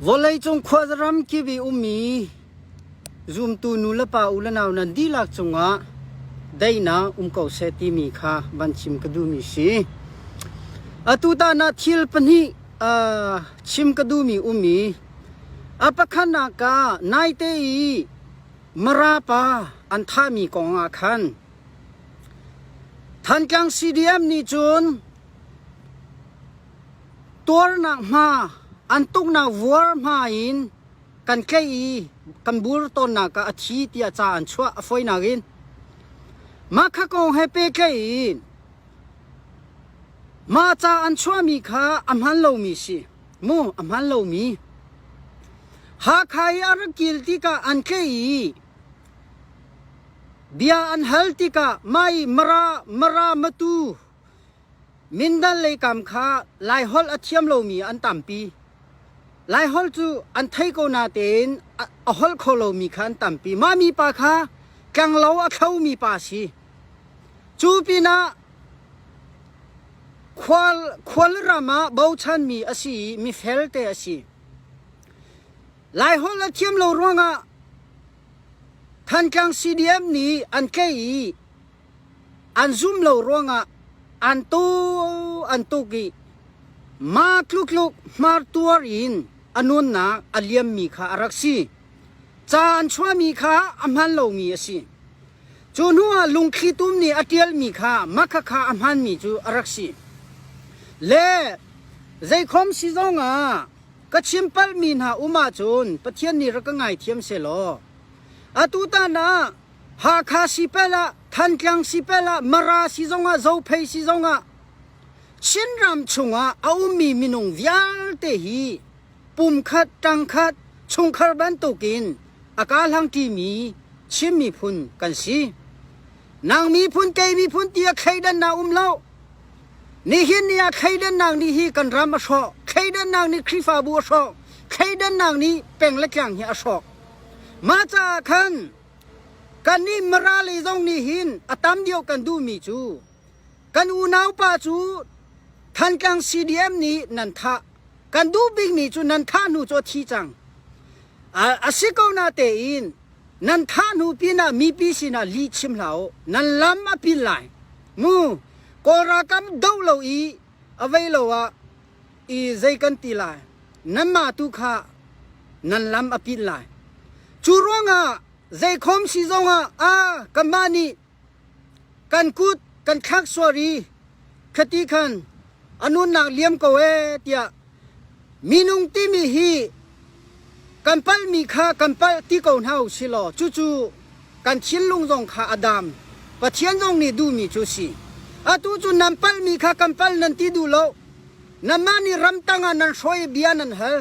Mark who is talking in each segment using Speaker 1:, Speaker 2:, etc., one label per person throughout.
Speaker 1: Vawleicung khuazaram kip i ummi zumtu nulepa u le nau nan dihlak cungah daihnak um ko seh timi kha van chim ka duhmi si. Atu tan ah thil pahnih uh, chim ka duhmi um i a pakhatnak ah naite i Mara pa an thahmi kong ah khan Thantlang CDM nih cun Tuarnak hma, an tuknak vuar hma in kan tlaih i kan bur tawnnak ah a thi tiah ca an chuah a fawinak in. Mah kha kong he pehtlaih in mah ca an chuahmi kha a hman lomi si. Mu, a hman lomi. Hakha i a rak kil tikah an tlaih i bia an hal tikah mah i Mara, Mara Matu Mindan leikam kha Laiholh a thiam lomi an tampi. Laiholh cu an thei ko natein a holh kho lomi kha an tampi. Mah mipa kha tlanglo a thlomi pa a si. Cu pinah khual, khualram ah bochanmi a si i mifel te a si. Laiholh a thiam lo ruangah Thantlang CDM nih an tlaih i An zum lo ruangah an tu an tuk i ma tlukluk hmar tuar in a nunnak a liammi kha a rak si. Ca an chuahmi kha a hman lomi a si. Cu hnuah lungthli tum nih a ṭialmi kha makhakha a hmanmi cu a rak si. Le zeikhom si zongah ka chim palhmi hna um ahcun Pathian nih rak ka ngaithiam sehlaw atu tan ah Hakha sipel ah, Thantlang sipel ah, Mara si zongah, Zophei si zongah Chinram chungah a ummi minung vialte hi pumkhat, ṭangkhat, chungkhar bantukin a kahlangṭimi Chin miphun kan si. Nang miphun, kei miphun ti a thleidannak um lo. Nihin ni ah thleidannak nih hi kan ram a hrawh. Thleidannak nih Khrihfabu a hrawh. Thleidannak nih peng le tlang hi a hrawh. Mah caah khan Kannih Mara lei zong nih hin a tam deuh kan duhmi cu kan unaupa cu Thantlang CDM nih nan thah. Kan duh bikmi cu nan thah hnu cu a thi cang. A si ko na tein nan thah hnu pinah mipi sinah lih chim hlah u. Nan lam a pil lai. Mu Kawl ralkap doh lo i a vei lo ah i zei kan ti lai nanmah tu kha nan lam a pit lai cu ruangah zeikhom si zongah a kanmah nih kan kut kan thlak sual i khati khan a nunnak liam ko ee tiah minung timi hi kan palhmi kha kan palh ti ko hna u si law cucu kan thinlung zong kha a dam Pathian zong nih duhmi cu si atu cu nan palhmi kha kan palh nan ti duh lo nanmah nih ramtang ah nan hruai i bia nan hal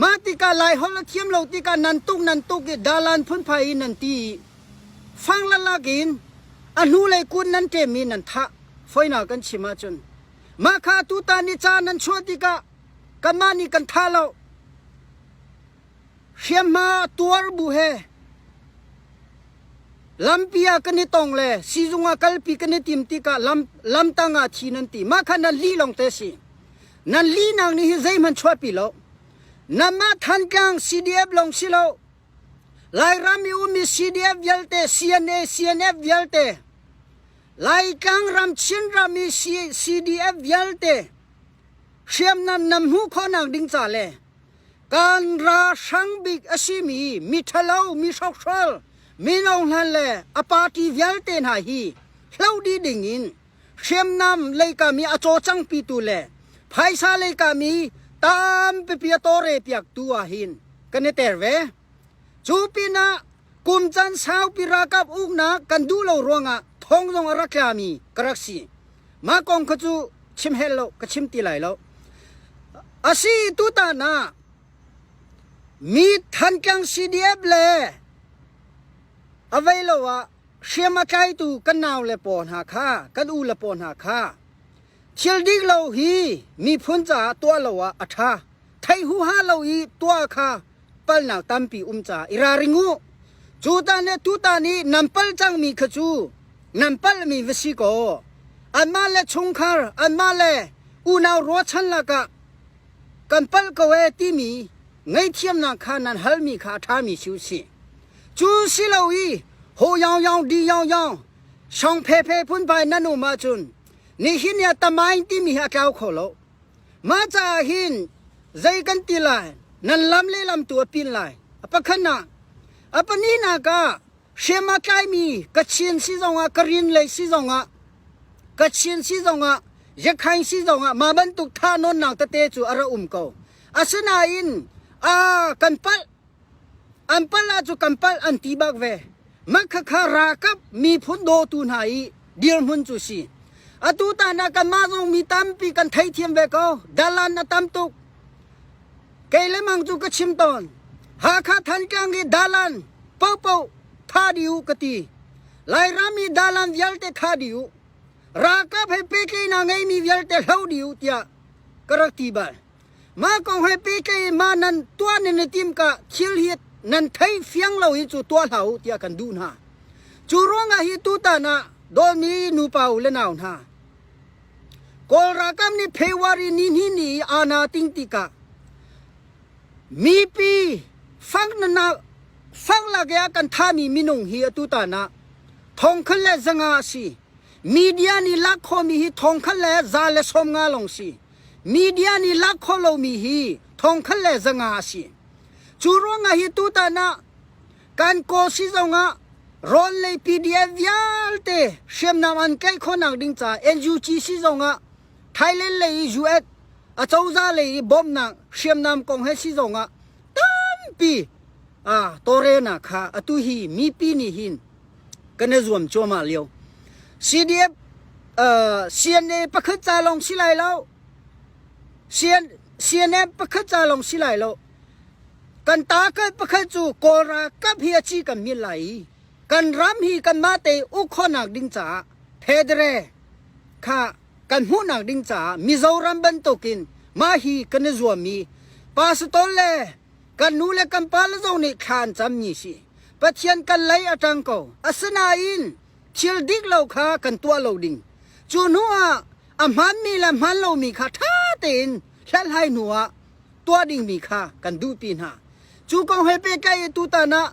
Speaker 1: mah tikah Laiholh a thiam lo tikah nan tuk nan tuk i dalan phunphai in nan ti i fang lalak in a hnulei kun nan ṭem i nan thah foina kan chim ahcun mah kha tutan ni ca nan chuah tikah kanmah nih kan thah lo Hriamhma tuar bu he lampi ah kan i tong le siizung ah kalpi kan i tim tikah lam lamtang ah thi nan ti. Mah kha nan lih lawng te si. Nan lihnak nih hi zeihmanh chuahpi lo. Nanmah Thantlang CDF lawng si lo. Lairam i ummi CDF vialte, CNA, CNF vialte, Laitlang ram Chinram i CDF vialte hriamnam nam hmuh khawhnak ding ca le Kan ralhrang bik a simi miṭhalo, mi hrokhrawl, mino hlan le a party vialte hna hi hloh dih dingin hriamnam leikam i a cawcangpitu le phaisa leikam i tampipi a tawre piaktu ah hin kan i ter ve. Cu pinah kum can saupi ralkap uknak kan duh lo ruangah thong zong a rak tlami ka rak si. Mah kong kha cu chim hel lo, ka chim ti lai lo. Asi tutan ah mi Thantlang CDF le a vei lo ah hriam a tlaitu kan nau le paw hna kha, kan u le paw hna kha thil dik lo hi miphun caah tuah lo ah a ṭha. Thei huha lo i tuah kha palnak tampi um caah i ralring u. Cu tan le tutan i nan pal cangmi kha cu nan palhmi va si kaw anmah le chungkhar anmah le unau ruahchan lakah kan palh ko ee timi. ngaihthiamnak kha nan halmi kha a ṭhami si u sih. Cu si lo i ho yaung yaung di yaung yaung shong phe phe phunphai nan um ahcun nihin ni ah tamaing timi hi a tlau kho lo. Mah caah hin zei kan ti lai nan lam le lam tu a pin lai. A pakhatnak, a pahnihnak ah hriam a tlaimi Kachin si zongah Karin lei si zongah Kachin si zongah Yakhain si zongah mah bantuk thahnawnnak tete cu a ra um ko. Asinain a kan palh an palh ahcu kan palh an ti bak ve. Mah khakha ralkap miphun dawtu hna i dirhmun cu si. Atu tan ah kanmah zong mi tampi kan theithiam ve ko. Dalan a tam tuk. Kei le mang cu ka chim tawn. Hakha Thantlang i dalan popo tha dih u ka ti. Lairam i dalan vialte tha dih u. Ralkap he pehtlaihnak ngeimi vialte hlo dih u tiah ka rak ti bal. Mah kong he pehtlaih in mah nan tuah nan i tim ka thil hi nan thei fiang lo hi cu tuah hlah u tiah kan duh hna. Cu ruangah hi tutan ah dawtmi nupa u le nau hna Kawl ralkap nih February ni hnih ni i aana ting tikah mipi fak na fak lak i a kan thami minung hi atu tan ah thongkhat le zanga a si. Media nih lak khawhmi hi thongkhat le 150 lawng si. Media nih lak khawh lomi hi thongkhat le zanga a si. Cu ruangah hi tutan ah kan kaw si zongah rawl lei PDF vialte hriamnam an tlaih khawhnak ding caah NUG si zongah Thailand lei i US acozah lei i bawmhnak hriamnam kong he si zongah tampi ah tawlrelnak kha atu hi mipi nih hin kan i zuam cuahmah lio. CDF uh, CNA pakhat ca lawng si lai lo. CN, CNF pakhat ca lawng si lai lo. Kan ta kal pakhat cu Kawl ralkap hi a ci kan min lai i kan ram hi kanmah te uk khawhnak ding caah federal kha kan hmuhnak ding caah Mizoram bantukin mah hi kan i zuam i pastor le kan nu le kan pa le zong nih thla an cammi si. Pathian kan lei a ṭang ko. Asinain thil dik lo kha kan tuah lo ding. Cu hnu ah a hmaanmi le hmaan lomi kha ṭha tein hlathlai hnu ah tuah dingmi kha kan duhpi hna. Cu kong he pehtlaih i tutan ah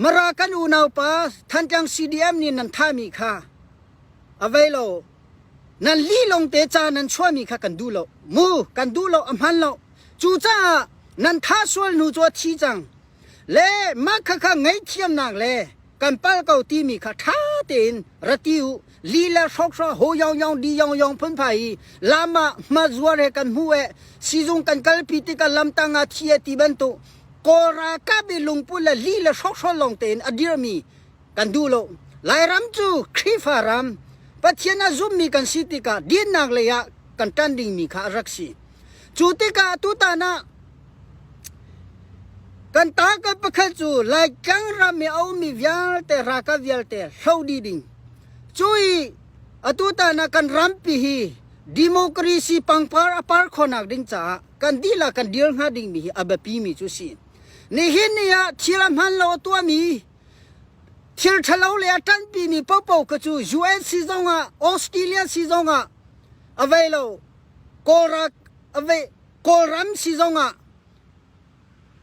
Speaker 1: Mara kan unaupa Thantlang CDM nih nan thahmi kha a vei lo. Nan li longte ca nan chuahmi kha kan duh lo. Mu, kan duh lo, a hman lo. Cucaah nan thah sual hnu cu a thi cang. Le mah khakha ngaihthiamnak le kan pal ko timi kha ṭha tein ra ti u. Li le hrokhraw ho yong yong di yong yong phunphai i lam ah hma zuar he kan hmu e sizung kan kalpi tikah lamtang ah thi e ti bantuk Kawl ralkap i lungput le li le hrokhrawl lawng tein a dirmi kan duh lo. Lairam cu Khrihfa ram, Pathian a zummi kan si tikah dinnak lei ah kan ṭan dingmi kha a rak si. Cu tikah tutan ah kan ta kan pakhat cu Laitlang ram i a ummi vialte ralkap vialte hlo dih ding. Cu i atutan ah kan rampi hi democracy pangpar a par khawhnak ding caah kan dihlak kan dir hnga dingmi hi a biapimi cu si. Nihin ni ah thil a hman lo a tuahmi thil ṭhalo le a ṭanpimi paohpaoh kha cu UN si zongah Australia si zongah a vei lo Kawlram a vei Kawlram si zongah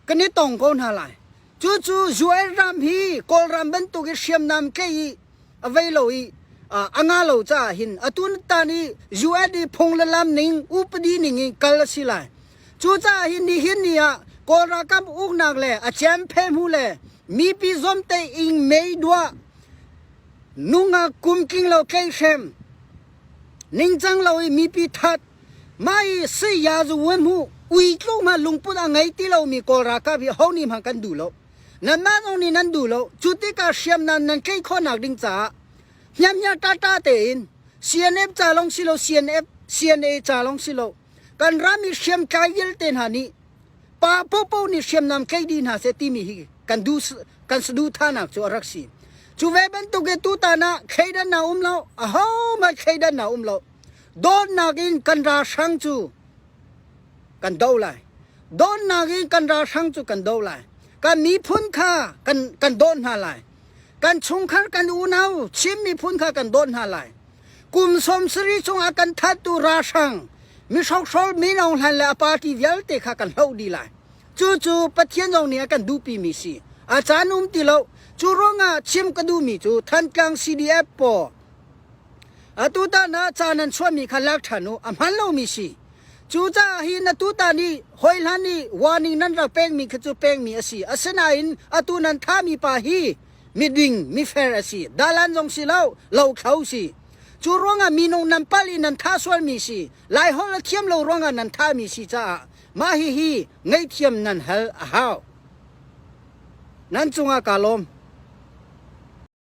Speaker 1: kan i tong ko hna lai. Cucu UN ram hi Kawlram bantuk i hriamnam tlaih i a vei lo i a nga lo caah hin atu tan i UN i phung le lam ning upadi ning in kal a si lai. Cucaah hin nihin ni ah Kawl ralkap uknak le a cem phe hmu le mipi zomte ing mei duah nungak kumtling lo tlaihhrem ningcang lo i mipi that mah i saya zu wen hu ui tluk ma lungput a ngei ti lomi Kawl ralkap hi ho nih hmang kan duh lo nanmah zong nih nan duh lo cu tikah hriamnam nan tlaih khawhnak ding caah hniamhnia tata tein CNF ca lawng si lo CNF CNA ca lawng si lo kan ram i hriamtlai vialte hna nih pa popo nih hriamnam tlaih dih hna seh timi hi kan duh kan saduhthahnak cu a rak si. Cu ve bantuk in tutan ah thleidannak um lo, ahohmanh thleidannak um lo. Dawtnak in kan ralhrang cu kan do lai. Dawtnak in kan ralhrang cu kan do lai. Kan miphun kha kan kan dawt hna lai. Kan chungkhar kan unau Chin miphun kha kan dawt hna lai. Kum 70 chungah kan thattu ralhrang. Mi hrokhrawl Min Aung Hlaing le a party vialte kha kan hloh dih lai. Cucu Pathian zong nih a kan duhpimi si. A caan um ti lo. Cu ruangah chim ka duhmi cu Thantlang CDF pawl atu tan ah ca nan chuahmi kha lak ṭhan u. A hman lomi si. Cucaah hi na tutan i hawihlan i warning nan rak pekmi kha cu pekmi a si. Asinain atu nan thahmi pa hi miding, mifer a si. Dalan zong si lo, lothlo si. Cu ruangah minung nan palh i nan thah sualmi si. Laiholh a thiam lo ruangah nan thahmi si caah mah hihi ngaihthiam nan hal a hau. Nan cungah kaa lawm.